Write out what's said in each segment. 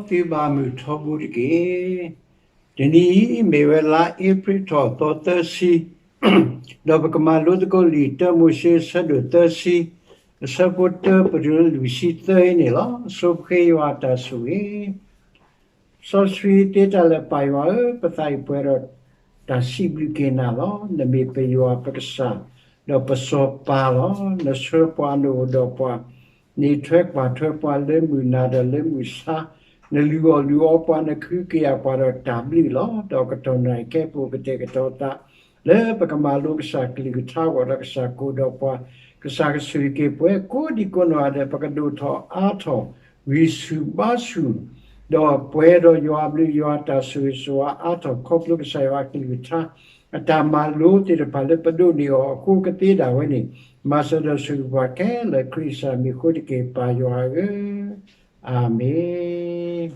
သုဘၣ်မုၢ်ထီဘိတက့ၢ်. တနံၤအံၤ မ့ၢ်ဝဲလါအ့ဖြ့ၣ်ထီၣ်သီသၢဆံ, ဒီးပကမၤလိသကိးလံာ်တၢမိၤၡ့အဆၢဒိၣ်သၢဆံ, အဆၢဖိတၢပတုၤလၢလွံၢ်ဆံသၢအံၤန့ၣ်လီၤ. ဆိပဃ့ယွၤအတၢ်ဆိၣ်ဂ့ၤ စီဆှံသ့တၢ်လၢပၢ်ယွၤဧၢ, ပသးအံၤပှဲၤဒီးတၢ်စံးဘျုးက့ၤနၤလီၤ. နမ့ၢ်ပယွၤပကစၢ်, ဒီးပစီၤပၤလီၤ. နဆှၢပှၤနအိၣ်ဒီးပှၤ, နအံးထွဲကွၢ်ထွဲပှၤလၢမုၢ်နၤဒီးလၢမုၢ်ဆါ, နလုၢ်အီၣ်လုၢ်အီပှၤ, နကဟုကယာ်ပှၤဒီးတၢ်ဘျုးလီၤ. ဒီးကတီၢ်နံၤခဲအံၤပအိၣ်ကတဲာ်ကတီၤသး လၢပကမၤလိကစၢ်ကလုၢ်ကထါအဂီၢ်ဒီးကစၢ်ကအိၣ်ဒီးပှၤ, ကစၢ်ကဆိၣ်ဂ့ၤက့ၤပှၤကိးဒံကိးနီၢ်ဂၤဒဲး ပကဒိၣ်ထီၣ်အါထီၣ် ဂံၢ်ဆူၣ်ဘါဆူၣ်, ဒီးပှဲၤဒီးယွၤအဘျုးယွၤအတၢ်ဆိၣ်ဂ့ၤဆိၣ်ဝါအါထီၣ် ခီဖျိကစၢ်ယွၤအကလုၢ်ကထါ အတၢ်မၤလိသ့ၣ်တဖၣ်လၢပဒိးန့ၢ်အီၤအဃိကသ့ဒၣ်ဝဲန့ၣ်, မၤစၢၤဒီးဆိၣ်ဂ့ၤပှၤခဲလၢာ် ခရံာ်ကစၢ်မံၤအဃိတက့ၢ် ပၢ်ယွၤဧၢ, အၤမ့ၣ်.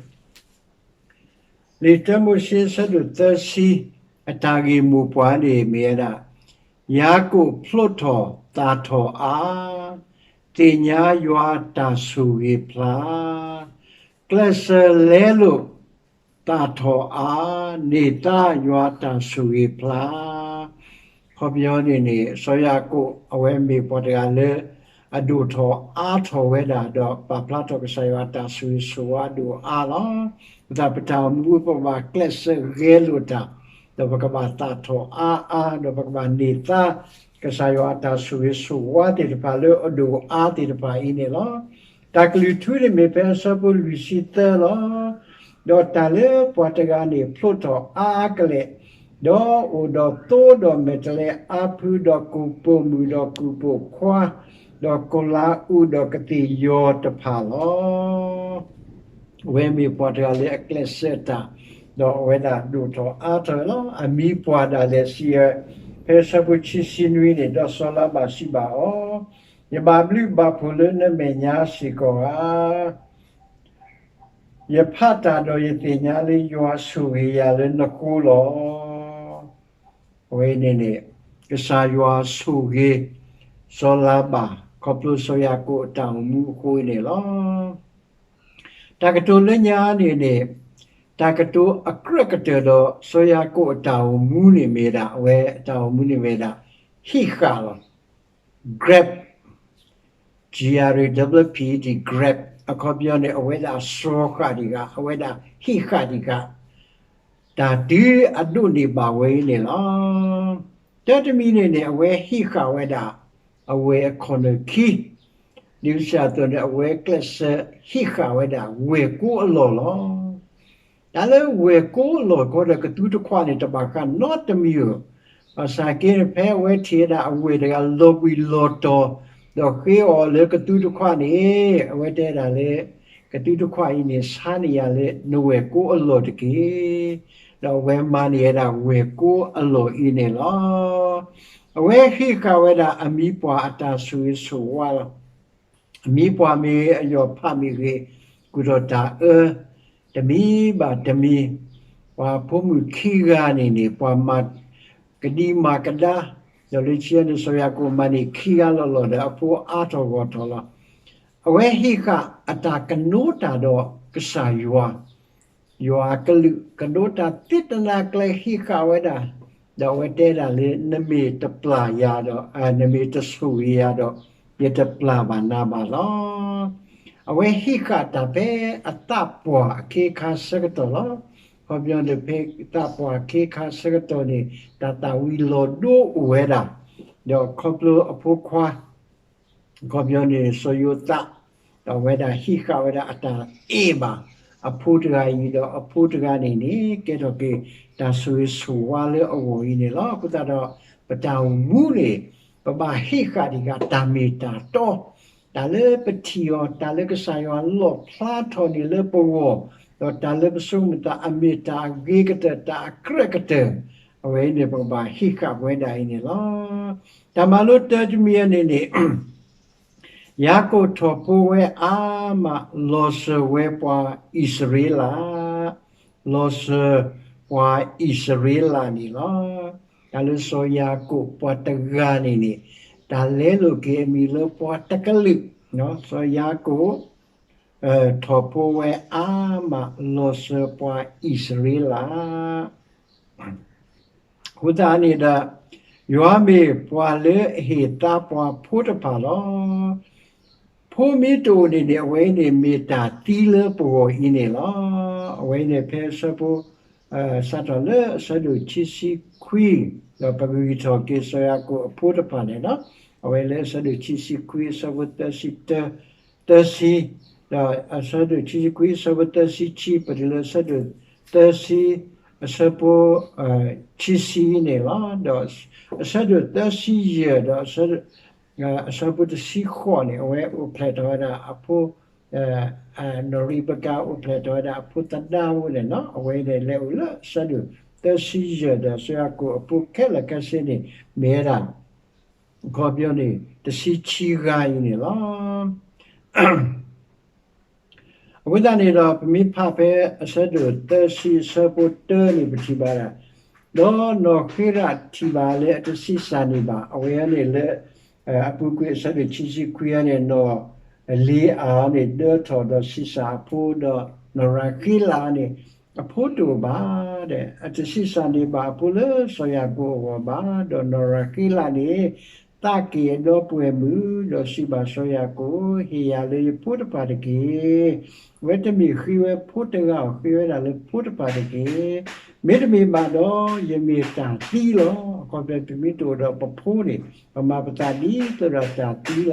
လံာ်တၢမိၤၡ့အဆၢဒိၣ်သၢဆံ အတၢ်ဂ့ၢ်မိၢ်ပှၢ်န့ၣ်မ့ၢ်ဝဲဒၣ်, ယၤကိာ်ဖျိထီၣ်သၣ်ထီၣ်အါ, သ့ၣ်ညါယွၤတၢ်ဆိၣ်ဂ့ၤဖျါ, ကျဲးစၢးလဲလိာ်သၣ်ထီၣ်အါ, န့ၢ်သါယွၤတၢ်ဆိၣ်ဂ့ၤဖျါ ခီပညီန့ၣ်န့ၣ် စီၤယၤကိာ်အဝဲမ့ၢ်ပှၤတဂၤလၢ အဒိၣ်ထီၣ်အါထီၣ်ဝဲဒၣ် ဒီးပာ်ဖျါထီၣ်ကစၢ်ယွၤအတၢ်ဆိၣ်ဂ့ၤဆိၣ်ဝါအဒိၣ်အါလီၤ. ပသးပတၢ်အိၣ်မူပကဘၣ်ကျဲးစၢးဂဲၤလိာ်တၢ်, ဒီးပကဘၣ်သၣ်ထီၣ်အါအါ, ဒီးပကဘၣ်န့ၢ်သါ ကစၢ်ယွၤအတၢ်ဆိၣ်ဂ့ၤဆိၣ်ဝါသ့ၣ်တဖၣ်လၢအဒိၣ်အါသ့ၣ်တဖၣ်အံၤန့ၣ်လီၤ. တၢ်ကလုၢ်ထူန့ၣ်မ့ၢ်ဖဲအဆၢဖိလွံၢ်ဆံသၢလီၤ. ဒီးတၢ်လၢပှၤတဂၤန့ၣ်ဖျိထီၣ်အါအါကလဲာ်, ဒီးအိၣ်ဒီးသိဒီးမဲာ်တဲးလဲးအါဖုဒီးကူၣ်ပိာ်မုၣ်ဒီးကူၣ်ပိာ်ခွါ, ဒီးကိၣ်လၤအူဒီးကသ့ၣ်ယီၤတဖၣ်လီၤ. အဝဲမ့ၢ်ပှၤတဂၤလၢအကျဲးစၢးတၢ်, ဒီးအဝဲဒၣ်ဒိၣ်ထီၣ်အါထီၣ်လီၤ. အမံၤပှၢ်ဒၣ်လဲာ်စံးဝဲ, ဖဲအဆၢဖိခံဆံနွံန့ၣ်, ဒီးစီၤလၤဘၣ်စံးဘၣ်အီၤ, ယဘၣ်ဘျုးဘၣ်ဖှိၣ်လၢနမဲာ်ညါစ့ၢ်ကီးဧါ. ယဖးတၢ်ဒီးယသ့ၣ်ညါလၢယွၤဆိၣ်ဂ့ၤယၤလၢနဃိလီၤ. အဝဲန့ၣ်န့ၣ် ကစၢ်ယွၤဆိၣ်ဂ့ၤ စီၤလၤဘၣ် ခီဖျိစီၤယၤကိာ်အတၢ်အိၣ်မူအဃိန့ၣ်လီၤ. တၢ်ကတိၤလၢညါန့ၣ်န့ၣ် တၢ်ကတိၤအကြၢးကတၢၢ်ဒီး စီၤယၤကိာ်အတၢ်အိၣ်မူန့ၣ်မ့ၢ်ဒၣ် အဝဲအတၢ်အိၣ်မူန့ၣ်မ့ၢ်ဒၣ် ဟံးဃာ်လီၤ. Grab, G R A W P, grab အခီပညီန့ၣ် အဝဲဒၣ်စှီၤဃာ်တံၢ်ဃာ်, အဝဲဒၣ်ဟံးဃာ်တံၢ်ဃာ် တၢ်တုၤအဒိးန့ၢ်ဘၣ်ဝဲအံၤန့ၣ်လီၤ. တၢ်တမံၤန့ၣ်န့ၣ် အဝဲဟံးဃာ်ဝဲဒၣ် အဝဲၢ်အခီၣ်နၢၣ်ခံ, ဒ်ပစံးအသိးန့ၣ် အဝဲၢ်ကျဲးစၢးဟံးဃာ်ဝဲဒၣ်ဝဲၢ်ကိအလီၢ်လီၤ. တၢ်လၢဝဲၢ်ကိအလီၢ်ကီဒီးကသူတခွးန့ၣ် တဘၣ်ဃးနီတမံၤဧိၤ, ဘၣ်ဆၣ်က့န့ၣ် ဖဲအဝဲထံၣ်ဝဲဒၣ်အဝဲၢ်တဂၤလီၤဘှံးလီၤတီၤ, ဒီးဃ့အီၤလၢကသူတခွးန့ၣ်, အဝဲတဲဒၣ်လၢ ကသူတခွးအံၤန့ၣ် ဆါန့ၢ်ယၤလၢနဝဲၢ်ကိအလီၢ်တက့ၢ်. ဒီးအဝဲမၤန့ၢ်ဝဲဒၣ်ဝဲၢ်ကိအလီၢ်အံၤန့ၣ်လီၤ. အဝဲဟံးဃာ်ဝဲဒၣ်အမံၤပှၢ်အတၢ်ဆိၣ်ဂ့ၤဆိၣ်ဝါလီၤ. အမံၤပှၢ်မ့ၢ်ဂ့ၤ အယီၢ်ဖးမ့ၢ်ဂ့ၤ, ကူၣ်ထီၣ်တၢ်အၢ, တမံၤဘၣ်တမံၤ, ပှၤဖိမုၣ်ခံဂၤန့ၣ်န့ၣ် ပှၤမၤကဒံမၤကဒါ, ဒီးလၢခံန့ၣ် စီၤယၤကိာ်မၤန့ၢ်ခံဂၤလီၤလီၤဒီးအဖိအါထီၣ်ဂီၢ်ထီၣ်လီၤ. အဝဲဟံးဃာ်အတၢ်ကနိးတၢ်ဒီးကစၢ်ယွၤ ယွၤအကလုၢ်ကဒိးတၢ်သ့တနၤကျဲဟံးဃာ်ဝဲဒၣ်, ဒီးအဝဲတဲဒၣ်လၢ နမ့ၢ်တပျၢ်ယၤဒီး, နမ့ၢ်တဆိၣ်ဂ့ၤယၤဒီး, ယတပျၢ်ဘၣ်နၤဘၣ်လီၤ. အဝဲဟံးဃာ်တၢ်ဖဲအသးပှၢ်အခ့အခါဆၢကတီၢ်လီၤ. ခီပညီန့ၣ် ဖဲသးပှၢ်အခ့အခါဆၢကတီၢ်န့ၣ် တၢ်သၣ်ဝံၤလီၤဒိအိၣ်ဝဲဒၣ်, ဒီးခီဖျိအဖိခွါ အခီပညီန့ၣ် စီၤယိၤသး, ဒီးအဝဲဒၣ်ဟံးဃာ်ဝဲဒၣ်အတၢ်အဲၣ်ဘၣ်အဖိတဂၤအံၤ, ဒီးအဖိတဂၤန့ၣ်န့ၣ် ကဲထီၣ်က့ၤတၢ်ဆိၣ်ဂ့ၤဆိၣ်ဝါလၢအဂီၢ်အံၤန့ၣ်လီၤ. အဃိသတးဒီး ပတၢ်အိၣ်မူန့ၣ် ပဘၣ်ဟံးဃာ်တံၢ်ဃာ်တၢ်မ့ၢ်တၢ်တီ, တၢ်လၢပထံၣ်အီၤ, တၢ်လၢကစၢ်ယွၤလီၣ်ဖျါထီၣ်န့ၢ်လၢပဂီၢ်, ဒီးတၢ်လၢပဆိကမိၣ်သးအမ့ၢ်တၢ်အဂ့ၤကတၢၢ် တၢ်အကြၢးကတၢၢ်, အဝဲအံၤန့ၣ် ပကဘၣ်ဟံးဃာ်ပဝဲဒၣ်အံၤန့ၣ်လီၤ. တၢ်မၤလိတၢတမံၤအံၤန့ၣ်န့ၣ် ယၤကိာ်ထီၣ်ဖိဝဲအါမး လီၤစၢၤဝဲပှၤအံၣ်စရ့လး, လီၤစၢၤပှၤအံၣ်စရ့လးန့ၣ်လီၤ. တၢ်လၢစီၤယၤကိာ်ပှၤတဂၤန့ၣ်န့ၣ် တၢ်လဲလိာ်က့ၤအမံၤလၢပှၤတကလုာ်, စီၤယၤကိာ် ထီၣ်ဖိဝဲအါမးလီၤစၢၤပှၤအံၣ်စရ့လး အဃိသတးန့ၣ်ဒီး ယွၤမ့ၢ်ပှၤလၢအဟ့ၣ်သါပှၤဖိတဖၣ်လီၤ. ဖိမ့ၢ်တအိၣ်န့ၣ်န့ၣ် အဝဲအံၤန့ၣ်မ့ၢ်တၢ်သံလၢပဂီၢ်အံၤန့ၣ်လီၤ. အဝဲအံၤန့ၣ်ဖဲအဆၢဖိ စးထီၣ်လၢအဆၢဒိၣ်ခံဆံခွံ ဒီးပကဂံၢ်ထီၣ်က့ၤစီၤယၤကိာ်အဖိတဖၣ်န့ၣ်လီၤ. အဝဲလၢအဆၢဒိၣ်ခံဆံခွံအဆၢဖိသၢဆံတၢ သၢဆံ ဒီးအဆၢဒိၣ်ခံဆံခွံအဆၢဖိသၢဆံခံ ပတုၤလၢအဆၢဒိၣ်သၢဆံ အဆၢဖိ ခံဆံန့ၣ်လီၤ. ဒီးအဆၢဒိၣ်သၢဆံယဲၢ်ဒီး အဆၢဖိတဆံဃိးန့ၣ် အဝဲအိၣ်ဖျဲၣ်ထီၣ်ဝဲဒၣ်အဖိ နီၢ်ရံးဘကၤအိၣ်ဖျဲၣ်ထီၣ်ဝဲဒၣ်အဖိသဒါအဃိန့ၣ်လီၤ. အဝဲန့ၣ်လဲၤအိၣ်လၢအဆၢဒိၣ်သၢဆံယဲၢ်ဒီးစီၤယၤကိာ်အဖိခဲလၢာ်ခဲဆ့န့ၣ် မ့ၢ်ဝဲဒၣ် အခီပညီန့ၣ် တဆံခံဂၤအံၤန့ၣ်လီၤ. အဃိသတးန့ၣ်ဒီး ပမ့ၢ်ဖးဖဲအဆၢဒိၣ်သၢဆံအဆၢဖိတၢန့ၣ် ပထံၣ်ဘၣ်ဒၣ်, ဒီးနီၢ်ဃ့ရးထံၣ်ဘၣ်လၢအတဆံးစၢ်န့ၢ်ဘၣ်, အဝဲအံၤန့ၣ်လၢ အပူၤကွံာ်အဆၢဒိၣ်ခံဆံခွံအံၤန့ၣ် နီၢ်လ့အၤန့ၣ် ဒၢထီၣ်ဒီးဆံးစၢ်အဖိ, ဒီးနီၢ်ရၤဃ့လးန့ၣ် အဖိတအိၣ်ဘၣ်, အတဆံးစၢ်န့ၢ်ဘၣ်အဖိလၢစီၤယၤကိာ်အဂီၢ်ဘၣ်. ဒီးနီၢ်ရၤဃ့လးန့ၣ် သးက့ၤအဒီပုၢ်ဝဲၢ်မုၣ်, ဒီးစံးဘၣ်စီၤယၤကိာ်, ဟ့ၣ်ယၤလၢယဖိတဖၣ်တက့ၢ်. အဝဲတမ့ၢ်ဃ့ဝဲဖိတဂၤအီၤ, ဃ့ဝဲဒၣ်လၢဖိတဖၣ်တက့ၢ်. မ့တမ့ၢ်ဘၣ်ဒီး ယမ့ၢ်တၢ်သံလီၤ. အခီပညီ ပမ့ၢ်တအိၣ်ဒီးပဖိန့ၣ် ပမၤပသးဒ်သိးဒီးတၢ်သံလီၤ. ဒီး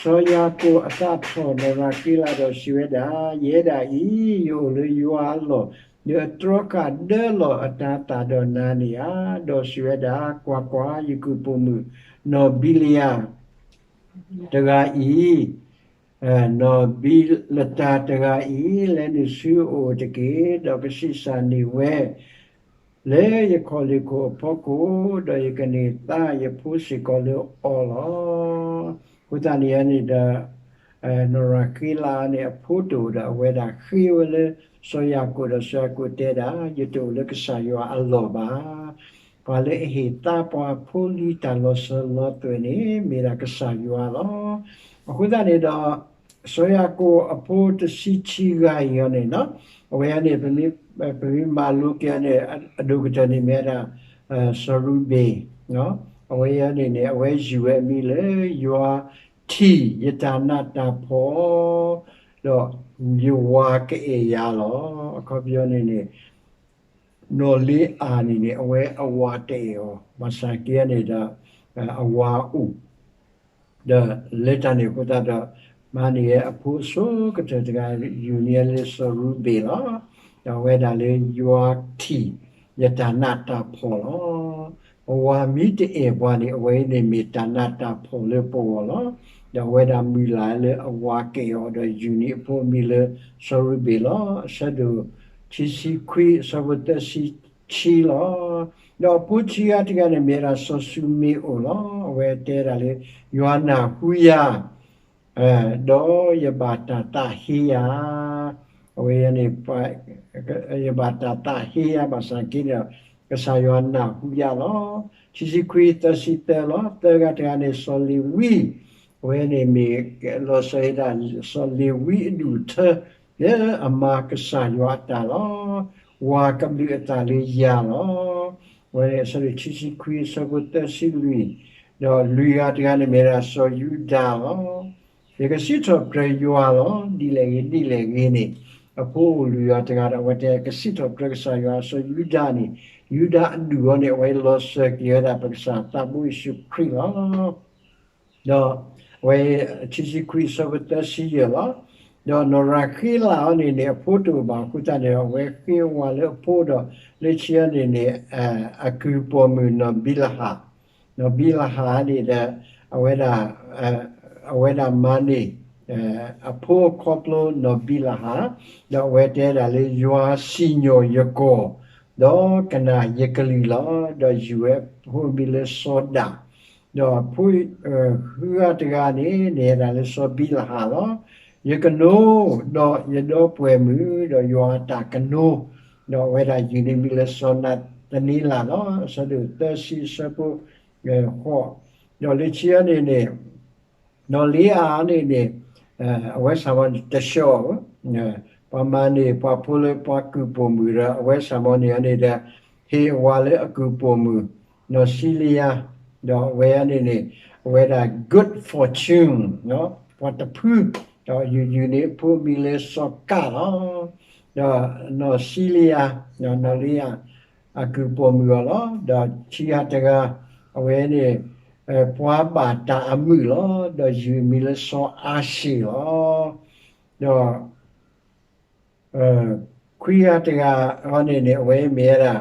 စီၤယၤကိာ်အသးထီၣ်နီၢ်ရၤဃ့လးဒီးစံးဝဲဒၣ်, ယဲဒၣ်အံၤ ယအိၣ်လၢယွၤအလီၢ်, ဒီးအတြီဃာ်ဒၢလီၤအတၤသၣ်ဒီးနၤန့ၣ်ဧါ. ဒီးစံးဝဲဒၣ်, ကွၢ်ကွၢ်, ယကုၢ်ပိာ်မုၣ် နီၢ်ဘံလယၤတဂၤအံၤ, နီၢ်ဘံလတၤတဂၤအံၤ လဲၤနုာ်ဆူအအိၣ်တက့ၢ်, ဒီးကဆံးစၢ်န့ၢ်ဝဲ လၢယခီၣ်လ့ၢ်ခိၣ်အဖီခိၣ်, ဒီးယကန့ၢ်သါယဖိစ့ၢ်ကီးလၢအီၤလီၤ. အဃိသတးန့ၣ်န့ၣ်ဒီး နီၢ်ရၤဃ့လးန့ၣ် အဖိတအိၣ်ဒီး အဝဲဒၣ်ဃ့ဝဲလၢစီၤယၤကိာ်ဒီး စီၤယၤကိာ်တဲဒၣ်, ယတအိၣ်လၢကစၢ်ယွၤအလီၢ်ဘၣ်. ပှၤလၢအဟ့ၣ်သါပှၤဖိလံၤတၢ်လီၤစၢၤလီၤသွဲၣ်န့ၣ် မ့ၢ်ဒၣ်ကစၢ်ယွၤလီၤ. အဃိသတးန့ၣ်ဒီး စီၤယၤကိာ်အဖိတဆံခံဂၤအံၤန့ၣ်လီၤ, အဝဲအံၤန့ၣ် ပမ့ၢ်မၤလိက့ၤန့ၣ် အဒိၣ်ကတၢၢ်န့ၣ်မ့ၢ်ဝဲဒၣ် စီၤရူဘ့ၣ်, အဝဲအံၤန့ၣ်န့ၣ် အဝဲယုၢ်ဝဲအမံၤလၢ ယွၤထံၣ်ယတၢ်နးတၢ်ဖှီၣ် ဒီးယဝၤကအဲၣ်ယၤလီၤ. အခီပညီန့ၣ်န့ၣ် နီၢ်လ့အၤန့ၣ်န့ၣ် အဝဲအဝၤတအဲၣ်အီၤ, ဘၣ်ဆၣ်က့န့ၣ်ဒီး အဝၤအိၣ် ဒီးလၢတၢ်န့ၣ်အဃိသတးဒီး မၤန့ၢ်ဝဲအဖိအဆိကတၢၢ်တဂၤ ယုၢ်န့ၢ်လၢစီၤရူဘ့ၣ်လီၤ. ဒီးအဝဲဒၣ်လၢယွၤထံၣ်ယတၢ်နးတၢ်ဖှီၣ်လီၤ. အဝၤမ့ၢ်တအဲၣ်ပှၤန့ၣ် အဝဲအံၤန့ၣ်မ့ၢ်တၢ်နးတၢ်ဖှီၣ်လၢပဂီၢ်လီၤ. ဒီးအဝဲဒၣ်မုၢ်လၢ်လၢအဝၤကအဲၣ်အီၤဒီးယုၢ်န့ၢ်အဖိအမံၤလၢစီၤရူဘ့ၣ်လီၤ. အဆၢဒိၣ်ခံဆံခွံ အဆၢဖိသၢဆံခံလီၤ. ဒီးအဖိဆံးဂၤတဂၤန့ၣ် မ့ၢ်ဝဲဒၣ်စီၤၡူမ့အိၣ်လီၤ. အဝဲတဲဒၣ်လၢ ယွၤနၢ်ဟူယၤ ဒီးယဘၣ်တၢ်သးဟ့ယၤ, အဝဲန့ၣ် ယဘၣ်တၢ်သးဟ့ယၤဘၣ်ဆၣ်က့န့ၣ်ဒီး ကစၢ်ယွၤနၢ်ဟူယၤလီၤ. ခံဆံခွံ သၢဆံသၢလီၤ. သၢဂၤတဂၤန့ၣ် စီၤလ့ၤဝံ, အဝဲန့ၣ်မ့ၢ်လီၤစၢၤဝဲဒၣ် စီၤလ့ၤဝံအဒူၣ်အထၢ လၢအမၤကစၢ်ယွၤအတၢ်လီၤ. ဝၤကဘျုးအသးလၢယၤလီၤ. အဝဲန့ၣ်အဆၢဒိၣ်ခံဆံခွံ အဆၢဖိသၢဆံလွံၢ်, ဒီးလွံၢ်ဂၤတဂၤန့ၣ်မ့ၢ်ဝဲဒၣ်စီၤယူဒၤလီၤ. ယကစံးထီၣ်ပတြၢၤယွၤလီၤ. ဒ်လဲၣ်ဂ့ၤဒ်လဲၣ်ဂ့ၤန့ၣ် အဖိအိၣ်လွံၢ်ဂၤတဂၤဒီး အဝဲတဲကစံးထီၣ်ပတြၢၤကစၢ်ယွၤ. စီၤယူဒၤန့ၣ် ယူဒၤအဒူၣ်အီၤန့ၣ် အဝဲလီၤစၢၤက့ၤဝဲဒၣ်ပကစၢ်သးဘိယ့ၣ်ၡူးခရံာ်လီၤ. ဒီးအဝဲ ခံဆံခွံ အဆၢဖိသၢဆံယဲၢ်လီၤ. ဒီးနီၢ်ရၤဃ့လးအီၤန့ၣ်န့ၣ် အဖိတအိၣ်ဘၣ်အဃိသတးန့ၣ်ဒီး အဝဲဃ့ဝၤလၢအဖိဒီး လၢခံအီၤန့ၣ်န့ၣ် အကုၢ်ပိာ်မုၣ်နီၢ်ဘံလဟၣ်, နီၢ်ဘံလဟၣ်န့ၣ်ဒီး အဝဲဒၣ် အဝဲဒၣ်မၤန့ၢ် အဖိအခီဖျိနီၢ်ဘံလဟၣ်, ဒီးအဝဲတဲဒၣ်လၢ ယွၤစံၣ်ညီၣ်ယကီၢ် ဒီးကနၣ်ယကလုၢ်လီၤ. ဒီးယုၢ်ဝဲအဖိအမံၤလၢစီၤဒၤ, ဒီးအဖိ ဃုဂၤတဂၤန့ၣ် န့ၣ်ဝဲဒၣ်လၢစီၤဘံလဟၣ်လီၤ. ယကနိ ဒီးယဒီပုၢ်ဝဲၢ်မုၣ် ဒီးယွၤအတၢ်ကနိ ဒီးအဝဲဒၣ်ယုၢ်န့ၢ်မံၤလၢစီၤနၤသနံလးလီၤ. အဆၢဒိၣ်သၢဆံ အဆၢဖိ ဃိး, ဒီးလၢခံအီၤန့ၣ်န့ၣ် နီၢ်လ့အၤန့ၣ်န့ၣ် အဝဲစ့ၢ်မီၤန့ၣ်တဆှီ, ပှၤမၤန့ၢ်ပှၤဖိလၢပှၤကုၢ်ပိာ်မုၣ်ဒီး အဝဲစ့ၢ်မီၤန့ၣ်န့ၣ်ဒီး ဟ့ၣ်အဝၤလၢအကုၢ်ပိာ်မုၣ် နီၢ်စံလယါ, ဒီးအဝဲန့ၣ်န့ၣ် အဝဲဒၣ် good fortune ပှၤတဖု, ဒီးယုၢ်ယုၢ်န့ၣ်အဖိအမံၤလၢစီၤကၣ်လီၤ. ဒီးနီၢ်စံလယါ, နီၢ်လံယၤ အကုၢ်ပိာ်မုၣ်အီၤလီၤ. ဒီးခံဂၤတဂၤ အဝဲန့ၣ် ပှၤဘၣ်တၢ်အမုာ်လီၤ. ဒီးယုၢ်မံၤလၢစီၤအၤၡ့ၣ်လီၤ. ဒီး ခွံဂၤတဂၤအံၤန့ၣ်န့ၣ် အဝဲမ့ၢ်ဝဲဒၣ်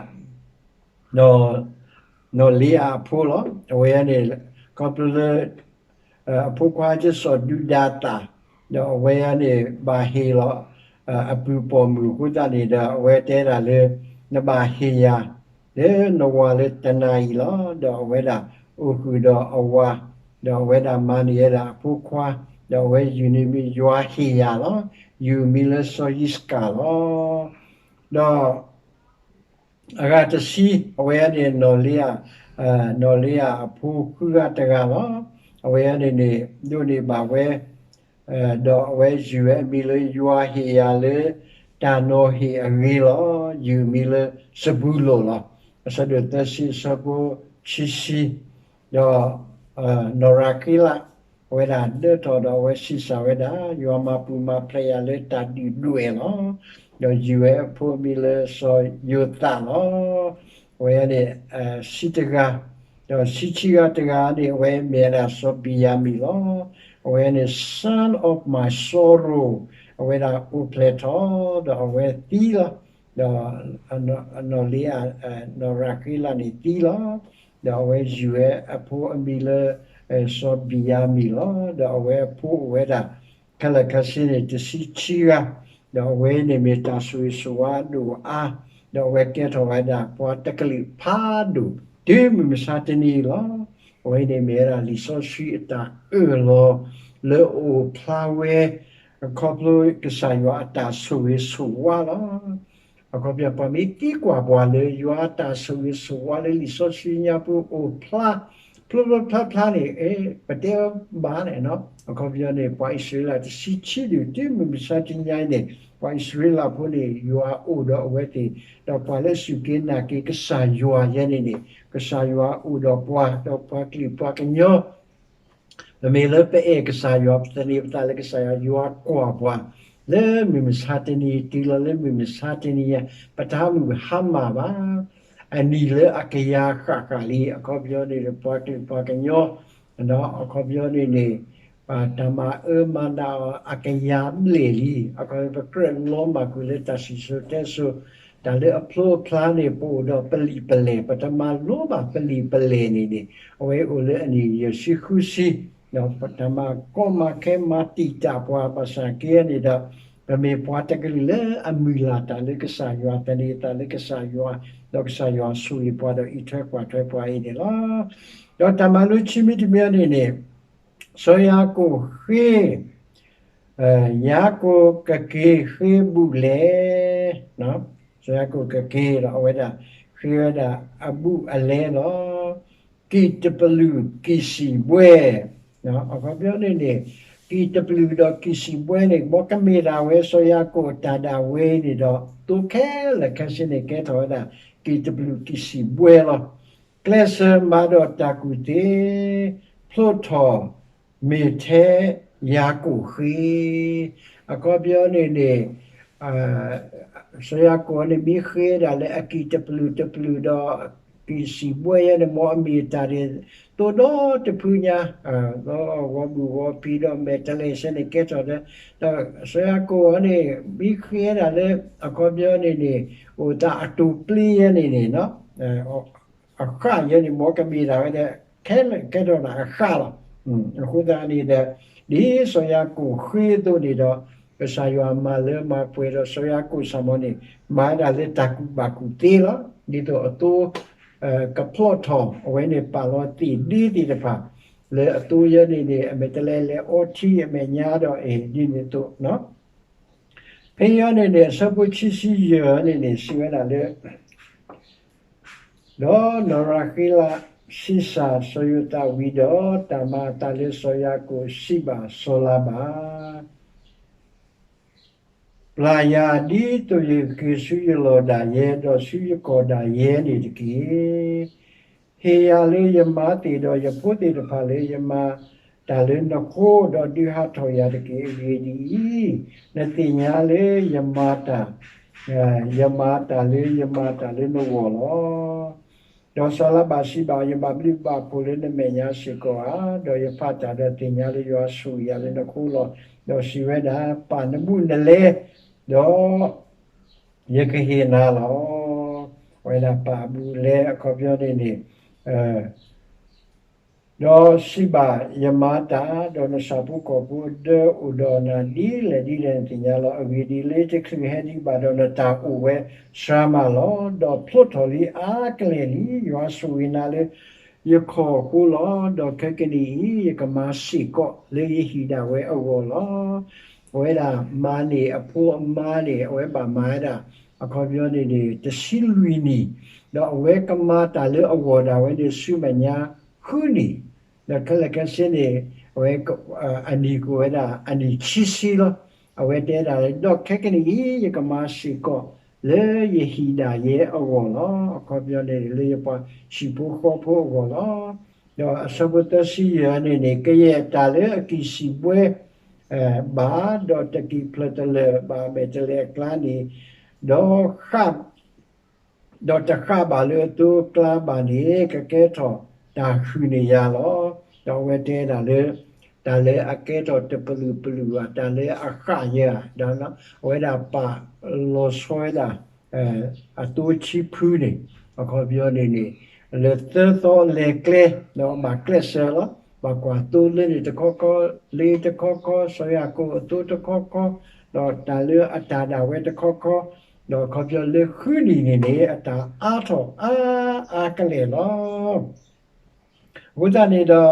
နီၢ်လံယၤအဖိလီၤ. အဝဲန့ၣ် ခီဖျိလၢ အဖိခွါကစီၣ်ဒုၣ်ဒါသၣ်, ဒီးအဝဲန့ၣ်ဘၣ်ဟ့ၣ်လီၤ အပုၢ်ပိာ်မုၣ်အဃိသတးန့ၣ်ဒီး အဝဲတဲဒၣ်လၢ နဘၣ်ဟ့ၣ်ယၤ လၢနဝၤလၢတနၤအံၤလီၤ. ဒီးအဝဲဒၣ်အိၣ်ဃုာ်ဒီးအဝၤ, ဒီးအဝဲဒၣ်မၤန့ၢ်ဝဲဒၣ်အဖိခွါ, ဒီးအဝဲယုၢ်န့ၣ်မ့ၢ်ယွၤဟ့ၣ်ယၤလီၤ. ယုၢ်မံၤလၢစီၤယံးစကၤလီၤ. ဒီး အဂၤတဆံ အဝဲန့ၣ် နီၢ်လံယၤအဖိဃုဂၤတဂၤလီၤ. အဝဲန့ၣ်န့ၣ် ဒိးန့ၢ်ဘၣ်ဝဲ ဒီးအဝဲယုၢ်ဝဲအမံၤလၢ ယွၤဟ့ၣ်ယၤလၢ တၢ်နီၤဟ့ၣ်အဂ့ၤလီၤ. ယုၢ်မံၤလၢစဘူလိၣ်လီၤ. အဆၢဒိၣ်သၢဆံ အဆၢဖိခံဆံ, ဒီး နီၢ်ရၤဃ့လး အဝဲဒၣ်ဒၢထီၣ်ဒီးအဝဲဆံးစၢ်ဝဲဒၣ် ယွၤမၤပူၤမၤဖျဲးယၤလၢတၢ်ဒုၣ်ဒွဲၣ်လီၤ. ဒီးယုၢ်ဝဲအဖိအမံၤလၢစီၤယိၤသးလီၤ. အဝဲန့ၣ် ဆံတဂၤ, ဒီးဆံခံဂၤတဂၤန့ၣ် အဝဲမ့ၢ်ဝဲဒၣ်စီၤဘံၣ်ယၤမံၣ်လီၤ. အဝဲန့ၣ် son of my sorrow အဝဲဒၣ်အိၣ်ဖျဲၣ်ထီၣ် ဒီးအဝဲသံလီၤ. ဒီး နီၢ်လံယၤ နီၢ်ရၤဃ့လးန့ၣ်သံလီၤ. ဒီးအဝဲယုၢ်ဝဲအဖိအမံၤလၢ စီၤဘံၣ်ယၤမံၣ်လီၤ. ဒီးအဝဲအဖိအိၣ်ဝဲဒၣ် ခဲလၢာ်ခဲဆ့န့ၣ် တဆံခံဂၤ, ဒီးအဝဲန့ၣ်မ့ၢ်တၢ်ဆိၣ်ဂ့ၤဆိၣ်ဝါအဒိၣ်အါ, ဒီးအဝဲကဲထီၣ်ဝဲဒၣ်ပှၤတကလုာ်ဖးဒိၣ် တုၤမုၢ်မဆါတနံၤအံၤလီၤ. အဝဲန့ၣ်မ့ၢ်ဝဲဒၣ်လံာ်စီဆှံအတၢ်အၢၣ်လီၤ လၢအအိၣ်ဖျါဝဲ အခီဖျိကစၢ်ယွၤအတၢ်ဆိၣ်ဂ့ၤဆိၣ်ဝါလီၤ. အခီပညီ ပှၤမ့ၢ်သံကွၢ်ပှၤလၢယွၤအတၢ်ဆိၣ်ဂ့ၤဆိၣ်ဝါလၢလံာ်စီဆှံညါပူၤအိၣ်ဖျါ ဖျိဖျိဖျါဖျါန့ၣ် ပတဲဘၣ်န့ၣ်, အခီပညီန့ၣ် ပှၤအံၣ်စရ့လးတဆံခံဒူၣ် တုၤမုၢ်မဆါတနံၤအံၤန့ၣ် ပှၤအံၣ်စရ့လးဖိန့ၣ် ယွၤအိၣ်ဒီးအဝဲသ့ၣ်, ဒီးပှၤလၢအစူၢ်က့ၤနာ်က့ၤကစၢ်ယွၤယဲန့ၣ်န့ၣ် ကစၢ်ယွၤအိၣ်ဒီးပှၤ ဒီးပှၤကလုာ်ပှၤကညီ ပမ့ၢ်လၢပအဲၣ်ကစၢ်ယွၤ ပသန့ၤပသးလၢကစၢ်ယွၤ ယွၤကွၢ်ပှၤ လၢမုၢ်မဆါတနံၤ တုၤလီၤလၢမုၢ်မဆါတနံၤ ပတၢ်မုၢ်ဟါမၢ်ဘၣ်. အနံၤလၢအကယၤဃၣ်ဃၣ်လံ အခီပညီန့ၣ်ဒီး ပှၤကလုာ်ပှၤကညီ အခီပညီန့ၣ်န့ၣ် တၢ်မၤအၢမၤနးအီၤ အကယၤဘျဲၣ်လံ. အခီပညီ ပကြၢးလီၤမၢ်ကွံာ်လၢတၢ်စံၣ်စိၤတဲစိၤ တၢ်လၢအဖျိအဖျါန့ၣ် ပအိၣ်ဒီးပလံာ်ပလဲၢ် ပတမၤလိဘၣ်ပလံာ်ပလဲၢ်န့ၣ်န့ၣ် အဝဲအိၣ်လၢအနံၣ်ယဲၢ်ဆံဃုဆံ ဒီးပတၢ်မၤကီမၤခဲမၤတံာ်တာ်ပှၤ ဘၣ်ဆၣ်က့န့ၣ်ဒီး ပမ့ၢ်ပှၤတကလုာ်လၢအမုၢ်လၢ်တၢ်လၢကစၢ်ယွၤ သန့ၤသးလၢကစၢ်ယွၤ ဒီးကစၢ်ယွၤဆိၣ်ဂ့ၤပှၤဒီးအံးထွဲကွၢ်ထွဲပှၤအံၤန့ၣ်လီၤ. ဒီးတၢ်မၤလိခံမံၤတမံၤန့ၣ်န့ၣ် စီၤယၤကိာ်ဃ့ ယၤကိာ်ကက့ၤဃ့ဘူးလဲၣ်, စီၤယၤကိာ်ကက့ၤဒီးအဝဲဒၣ် ဃ့ဝဲဒၣ်အဘူးအလဲလီၤ. ကံၢ်တပလုာ်ကံၢ်စံၣ်ဘှဲ, အခီပညီန့ၣ်န့ၣ် ကံၢ်တပလုာ်ဒီးကံၢ်စံၣ်ဘှဲန့ၣ် မ်ကမ့ၢ်ဒၣ်ဝဲစီၤယၤကိာ်အတၢ်ဒၣ်ဝဲန့ၣ်ဒီး သိခဲလၢာ်ခဲဆ့န့ၣ် ကဲထီၣ်ဝဲဒၣ် ကံၢ်တပလုာ်ကံၢ်စံၣ်ဘှဲလီၤ. ကျဲးစၢးမၤဒီးတၢ်ကူၣ်သ့, ဖျိထီၣ် မ့ၢ်ထဲယၤကိာ်ဃ့, အခီပညီန့ၣ်န့ၣ် စီၤယၤကိာ်န့ၣ် မ့ၢ်ဃ့ဒၣ်လၢအကံၢ်တပလုာ်တပလုာ်ဒီး ကံၢ်စံၣ်ဘှဲယဲန့ၣ် မ်အမ့ၢ်တၢ်ဒ်သိးဒီတဖုညါ ဒီးဂီၤမုၢ်ဂီၤဖံးဒီးမဲာ်တဲးလဲးစဲန့ၣ်ကဲထီၣ်ဒီး ဒီးစီၤယၤကိာ်အီၤန့ၣ် မ့ၢ်ဃ့ဒၣ်လၢ အခီပညီန့ၣ်န့ၣ် အိၣ်တၢ်အတိာ်ပျ့ယဲန့ၣ်န့ၣ် အဃၣ်ယဲန့ၣ် မ်ကမ့ၢ်ဒၣ်ဝဲဒၣ် ခဲလၢာ်ကဲထီၣ်ဒၣ်အဃၣ်လီၤ. အဃိသတးန့ၣ်ဒီး ဒ်စီၤယၤကိာ်ဃ့အသိးန့ၣ်ဒီး ကစၢ်ယွၤမၤလၢမၤပှဲၤဒီးစီၤယၤကိာ်စ့ၢ်မီၤန့ၣ် မၤဝဲဒၣ်လၢတၢ်ကူၣ်ဘၣ်ကူၣ်သ့လီၤ. ဒ်သိးအသိ ကဖျိထီၣ် အဝဲန့ၣ်ပာ်လီၤသ့ၣ်ဒ့သ့ၣ်တဖၣ် လၢအသိယဲန့ၣ်န့ၣ် အမဲာ်တဲးလဲးလဲၤအီထံအမဲာ်ညါဒီး အဲၣ်ဒ်န့ၣ်အသိး ဖဲအံၤန့ၣ်န့ၣ် အဆၢဖိခံဆံယဲၢ်န့ၣ်န့ၣ် စံးဝဲဒၣ်လၢ ဒီးနီၢ်ရၤဃ့လး ဆံးစၢ်စီၤယိၤသးဝံၤဒီး တၢ်မၤအသးလၢစီၤယၤကိာ်စံးဘၣ်စီၤလၤဘၣ်, ပျၢ်ယၤဒ်သိးယကက့ၤဆူယလီၢ်ဒၣ်ယဲ ဒီးဆူယကီၢ်ဒၣ်ယဲန့ၣ်တက့ၢ်. ဟ့ၣ်ယၤလၢယမါသ့ၣ်ဒီးယဖိသ့ၣ်တဖၣ်လၢယမၤတၢ်လၢနဃိ ဒီးဒုးဟးထီၣ်ယၤတက့ၢ်. အဂ့ၢ်ဒ်အံၤ, နသ့ၣ်ညါလၢယမၤတၢ်, ယမၤတၢ်လၢယမၤတၢ်လၢနဂီၢ်လီၤ. ဒီးစီၤလၤဘၣ်စံးဘၣ်, ယဘၣ်ဘျုးဘၣ်ဖှိၣ်လၢနမဲာ်ညါစ့ၢ်ကီးဧါ, ဒီးယဖးတၢ်ဒီးသ့ၣ်ညါလၢယွၤဆိၣ်ဂ့ၤယၤလၢနဃိလီၤ. ဒီးစံးဝဲဒၣ်, ပာ်နဘူးနလဲ, ဒီး ယကဟ့ၣ်နၤလီၤ. အဝဲဒၣ်ပာ်အဘူးအလဲအခီပညီန့ၣ်န့ၣ်, ဒီးစံးဘၣ်ယမါတၢ်, ဒီးနဆၣ်ဖိကီၢ်ဖိဒၢအိၣ်ဒီးနၤဒ်လဲၣ်ဒ်လဲၣ်နသ့ၣ်ညါလီၤ. အဂ့ၢ်ဒ်အံၤ, လၢတချုးဟဲဒံးဘၣ်ဒီးနတၢ်အိၣ်ဝဲစှၤမးလီၤ. ဒီးဖျိထီၣ်လံအါကလဲာ်လံ. ယွၤဆိၣ်ဂ့ၤနၤလၢယခီၣ်အဃိလီၤ. ဒီးခဲကနံၣ်အံၤ ယကမၤစ့ၢ်ကီးလၢယဟံၣ်ဒၣ်ဝဲအဂီၢ်လီၤ. အဝဲဒၣ်မါန့ၣ်အဖိအမါန့ၣ် အဝဲဘၣ်မၤဝဲဒၣ် အခီပညီန့ၣ်န့ၣ် တဆံလွံၢ်နံၣ်, ဒီးအဝဲကမၤတၢ်လၢအဂီၢ်ဒၣ်ဝဲန့ၣ် ဆူမဲာ်ညါဃုနံၣ်, ဒီးခဲလၢာ်ခဲဆ့န့ၣ် အဝဲ အနံၣ်ကအိၣ်ဝဲဒၣ်အနံၣ်ခံဆံလီၤ. အဝဲတဲဒၣ်လၢ ဒီးခဲကနံၣ်အံၤ ယကမၤစ့ၢ်ကီးလၢယဟံၣ်ဒၣ်ယဲအဂီၢ်လီၤ. အခီပညီန့ၣ် လၢယပှၤဟံၣ်ဖိဃီဖိအဂီၢ်လီၤ. ဒီးအဆၢဖိသၢဆံယဲၢ်န့ၣ်န့ၣ် ကယဲၢ်တၢ်လၢအကံၢ်စံးဘှဲ ဘၣ်, ဒီးတကံၢ်ဖျၢၣ်တလၢာ်ဘၣ်အမဲာ်တဲးလဲးအကျါန့ၣ်, ဒီးဃၣ်, ဒီးတဃၣ်ဘၣ်လၢအသိအကျါဘၣ်န့ၣ် ကကဲထီၣ်တၢ်ဟုၣ်န့ၢ်ယၤလီၤ. ဒီးအဝဲတဲဒၣ်လၢ တၢ်လၢအကဲထီၣ်တပလုာ်ပလုာ်ဘၣ်, တၢ်လၢအဃၣ်ယဲၢ်ဧါ, ဒီးအဝဲဒၣ်ပာ်လီၤဆီဝဲဒၣ် အသိဆံဖုန့ၣ်, အခီပညီန့ၣ်န့ၣ် လၢသၢသီလဲၤကျဲ, ဒီးဘၣ်ကျဲးစၢးလီၤ. ဘၣ်ကွၢ်သိလၢန့ၣ်တခီခီ, လ့တခီခီ, စီၤယၤကိာ်အသိတခီခီ, ဒီးတၢ်လၢအတၢ်ဒၣ်ဝဲတခီခီ, ဒီးအခီပညီလၢဃုနံၣ်န့ၣ်န့ၣ် အတၢ်အါထီၣ်အါအါကလဲာ်လီၤ. အဃိသတးန့ၣ်ဒီး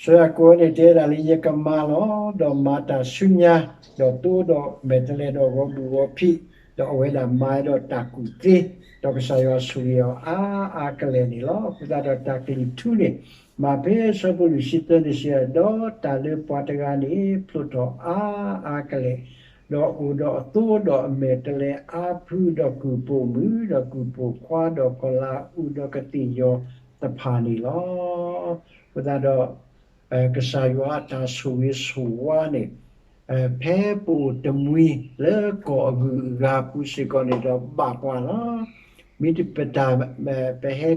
စီၤယၤကိာ်န့ၣ်တဲဒၣ်လၢ ယကမၤလီၤ, ဒီးမၤတၢ်ဆူညါ, ဒီးသိဒီးမဲာ်တဲးလဲးဒီးဂီၤဘူၣ်ဂီၤဖံး, ဒီးအဝဲဒၣ်မၤဝဲဒီးတၢ်ကူၣ်သ့, ဒီးကစၢ်ယွၤဆိၣ်ဂ့ၤအီၤအါအါကလဲာ်န့ၣ်လီၤ. အဃိသတးဒီးတၢ်ကလုၢ်ထူန့ၣ် မၤဖဲအဆၢဖိလွံၢ်ဆံသၢန့ၣ်စံး, ဒီးတၢ်လၢပှၤတဂၤန့ၣ် ဖျိးထီၣ်အါအါကလဲာ်, ဒီးအိၣ်ဒီးအသိဒီးအမဲာ်တဲးလဲးအါဖု, ဒီးကုၢ်ပိာ်မုၣ်, ဒီးကုၢ်ပိာ်ခွါ, ဒီးကီၤလၤအူ, ဒီးကသ့ၣ်ယီၤတဖၣ်န့ၣ်လီၤ. အဃိသတးဒီး ကစၢ်ယွၤအတၢ်ဆိၣ်ဂ့ၤဆိၣ်ဝါန့ၣ် ဖဲပအိၣ်တမှံၤလၢကီၢ်အဂုၤအဂၤပူၤစ့ၢ်ကီးန့ၣ်ဒီးဘၣ်ပှၤလီၤ. မ့ၢ်တပတၢ် ပဟဲ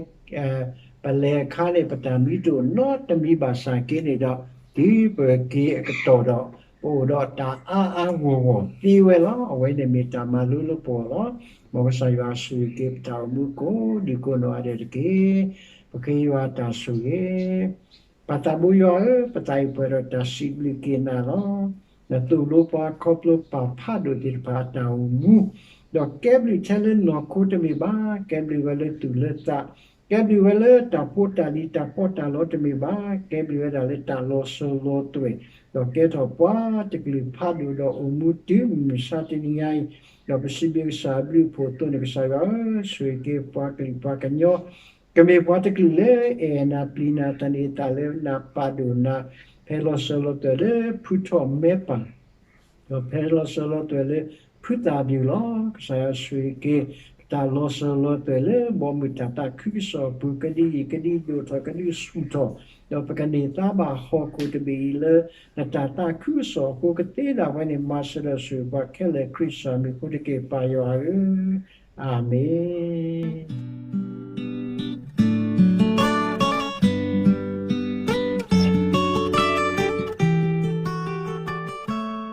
ပလဲၤအခါန့ၣ် ပတၢ်မံတအိၣ်နီတမံၤဘၣ်ဆၣ်က့န့ၣ်ဒီး တုၤပက့ၤအကတီၢ်ဒီး ပအိၣ်ဒီးတၢ်အါအါဂီၢ်ဂီၢ်သ့ဝဲလီၤ. အဝဲန့ၣ်မ့ၢ်တၢ်မၤလိလၢပဂီၢ်လီၤ. မ်ကစၢ်ယွၤဆိၣ်ဂ့ၤက့ၤပတၢ်အိၣ်မူကိးဒံကိးနီၢ်ဂၤဒဲးတက့ၢ်. ပဃ့ယွၤတၢ်ဆိၣ်ဂ့ၤ ပၢ်သးဘိယွၤဧၢ, ပသးအံၤပှဲၤဒီးတၢ်စံးဘျုးက့ၤနၤလီၤ. နသိၣ်လိပှၤခီဖျိပၢ်ဖးဒိၣ်သ့ၣ်တဖၣ်အတၢ်အိၣ်မူ, ဒီးကဲဘျုးထဲလၢနီၢ်ခိတမ့ၢ်ဘၣ်, ကဲဘျုးဝဲလၢသူၣ်လၢသး, ကဲဘျုးဝဲလၢတၢ်ဖိတၢ်လံၤတၢ်ပီးတၢ်လီတမ့ၢ်ဘၣ်, ကဲဘျုးဝဲဒၣ်လၢတၢ်လီၤစၢၤလီၤသွဲၣ်, ဒီးကဲထီၣ်ပှၤတကလုာ်ဖးဒိၣ်ဒီးအိၣ်မူတုၤမုၢ်မဆါတနံၤညါအံၤ, ဒီးပစံးဘျုးကစၢ်အဘျုးအဖှိၣ်အသိးန့ၣ် ကစၢ်ယွၤဧၢ, ဆိၣ်ဂ့ၤက့ၤပှၤကလုာ်ပှၤကညီ ကမ့ၢ်ပှၤတကလုာ်လၢအဲၣ်နၤပျံၤနၤသန့ၤသးလၢနပာ်ဒိၣ်နၤ, ဖဲလီၤစၢၤလီၤသွဲၣ်လၢဖုထီၣ်မဲပၢ်, ဒီးဖဲလီၤစၢၤလီၤသွဲၣ်လၢဖုသၣ်ဘျုးလီၤ. ကစၢ်ယွၤဆိၣ်ဂ့ၤက့ၤ ပတၢ်လီၤစၢၤလီၤသွဲၣ်လၢဘီမုၢ်တၢ်သးခုကစီၣ်အပူၤ ကဒုးယံာ်ကဒုးဒိၣ်ထီၣ်ကဒုးဆူၣ်ထီၣ်, ဒီးပကန့ၢ်သါဘၣ်ဟီၣ်ခိၣ်တဘ့ၣ်အံၤလၢ နတၢ်သးခုကစီၣ်အဃိကသ့ဒၣ်ဝဲန့ၣ် မၤစၢၤဒီးဆိၣ်ဂ့ၤပှၤခဲလၢာ်ခရံာ်ကစၢ်မံၤအဃိတက့ၢ် ပၢ်ယွၤဧၢ, အၤမ့ၣ်.